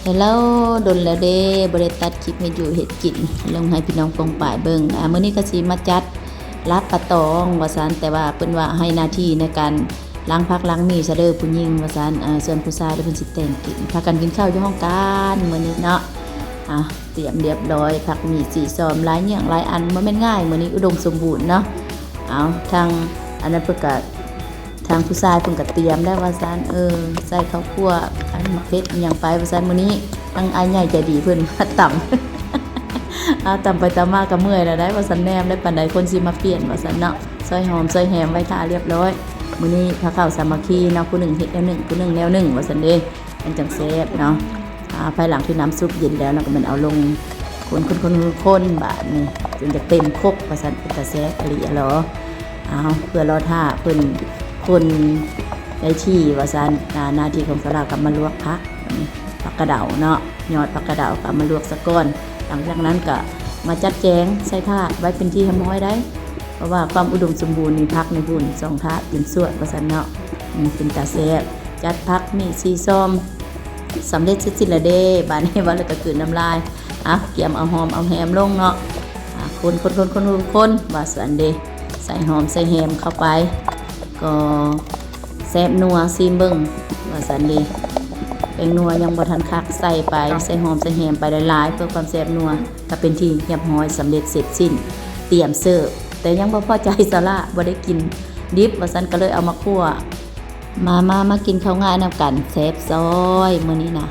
Hello ດົນແລ້ວເດ້ ບໍ່ໄດ້ຕັດຄລິບເຮັດຢູ່ເຮັດກິນລົງໃຫ້ພີ່ນ້ອງປ້ອງປາຍເບິ່ງ. ອາ ມື້ນີ້ກໍຊິມາຈັດລາບປາຕອງວ່າຊັ້ນ, ແຕ່ວ່າເພິ່ນວ່າໃຫ້ໜ້າທີ່ໃນການລ້າງຜັກລ້າງໝີ່ຊະເດີຜູ້ຍິງວ່າຊັ້ນ. ເອີ ສ່ວນຜູ້ຊາຍເພິ່ນຊິແຕ່ງກິນ. ພາກັນກິນເຂົ້າຢູ່ຫ້ອງການມື້ນີ້ເນາະ. ອາ ຕຽມລຽບຮ້ອຍ ຜັກໝີ່ ສີ່ຊອມ ຫຼາຍຢ່າງຫຼາຍອັນ ບໍ່ແມ່ນງ່າຍ. ມື້ນີ້ອຸດົມສົມບູນເນາະ. ເອົາ ທາງອັນນັ້ນເພິ່ນກະ ທາງຜູ້ຊາຍເພິ່ນກະຕຽມແລ້ວວ່າຊັ້ນ. ເອີ ໃສ່ເຂົ້າຂົ້ວ ອັນໝາກເຜັດອີ່ຫຍັງໄປວ່າຊັ້ນ. ມື້ນີ້ທາງອ້າຍໃຫຍ່ໃຈດີເພິ່ນມາຕຳ ເອົາ ຕຳໄປຕຳມາກະເມື່ອຍແລ້ວໄດ໋ວ່າຊັ້ນ. ແນມໄດ້ປານໃດ ຄົນຊິມາປ່ຽນວ່າຊັ້ນເນາະ. ຊອຍຫອມຊອຍແຮມໄວ້ຖ້າລຽບຮ້ອຍ. ມື້ນີ້ພາເຂົ້າສາມັກຄີເນາະ, ຜູ້ໜຶ່ງເຮັດແນວໜຶ່ງ ຜູ້ໜຶ່ງແນວໜຶ່ງວ່າຊັ້ນເດ້. ມັນຈັ່ງແຊບເນາະ. ອາ ພາຍຫຼັງທີ່ນ້ຳຊຸບເຢັນແລ້ວ ເຮົາກໍແມ່ນເອົາລົງ ຄົນໆໆໆ ບາດນີ້ ຈົນຈະເຕັມຄົກວ່າຊັ້ນ. ເປັນຕາແຊບອີ່ຫຼີອະຫຼໍ. ເອົາ ເພື່ອລໍຖ້າເພິ່ນຄົນໄດ້ທີ່ວ່າຊັ້ນ. ອາ ໜ້າທີ່ຂອງສາວລາວກໍມາລວກຜັກ ຜັກກະເດົາເນາະ, ຍອດຜັກກະເດົາກໍເອົາມາລວກສາກ່ອນ. ຫຼັງຈາກນັ້ນກໍມາຈັດແຈງໃສ່ຖາດໄວ້ເປັນທີ່ຮຽບຮ້ອຍໄດ໋ ເພາະວ່າຄວາມອຸດົມສົມບູນນີ້ ຜັກໃນພຸ້ນ ສອງຖາດເປັນສວດວ່າຊັ້ນເນາະ. ອືມ ເປັນຕາແຊບ. ຈັດຜັກໝີ່ສີ່ຊອມ ສຳເລັດເສັດສິ້ນແລ້ວເດ້. ບາດນີ້ເວົ້າແລ້ວກໍກືນນ້ຳລາຍ. ອ່ະ ກຽມເອົາຫອມເອົາແຮມລົງເນາະ. ອ່ະ ຄົນໆໆໆ ວ່າຊັ້ນເດ້. ໃສ່ຫອມໃສ່ແຮມເຂົ້າໄປ ກໍແຊບນົວ ຊີມເບິ່ງວ່າຊັ້ນເດ້. ແປ້ງນົວຍັງບໍ່ທັນຄັກ ໃສ່ໄປ ໃສ່ຫອມໃສ່ແຮມໄປຫຼາຍໆ ເພື່ອຄວາມແຊບນົວ. ກໍເປັນທີ່ຮຽບຮ້ອຍ ສຳເລັດເສັດສິ້ນ ຕຽມເສີບ. ແຕ່ຍັງບໍ່ພໍໃຈສາວລາ ບໍ່ໄດ້ກິນດິບວ່າຊັ້ນ ກໍເລີຍເອົາມາຂົ້ວ. ມາ ມາ ມາກິນເຂົ້າງາຍນຳກັນ ແຊບຊອຍມື້ນີ້ນະ.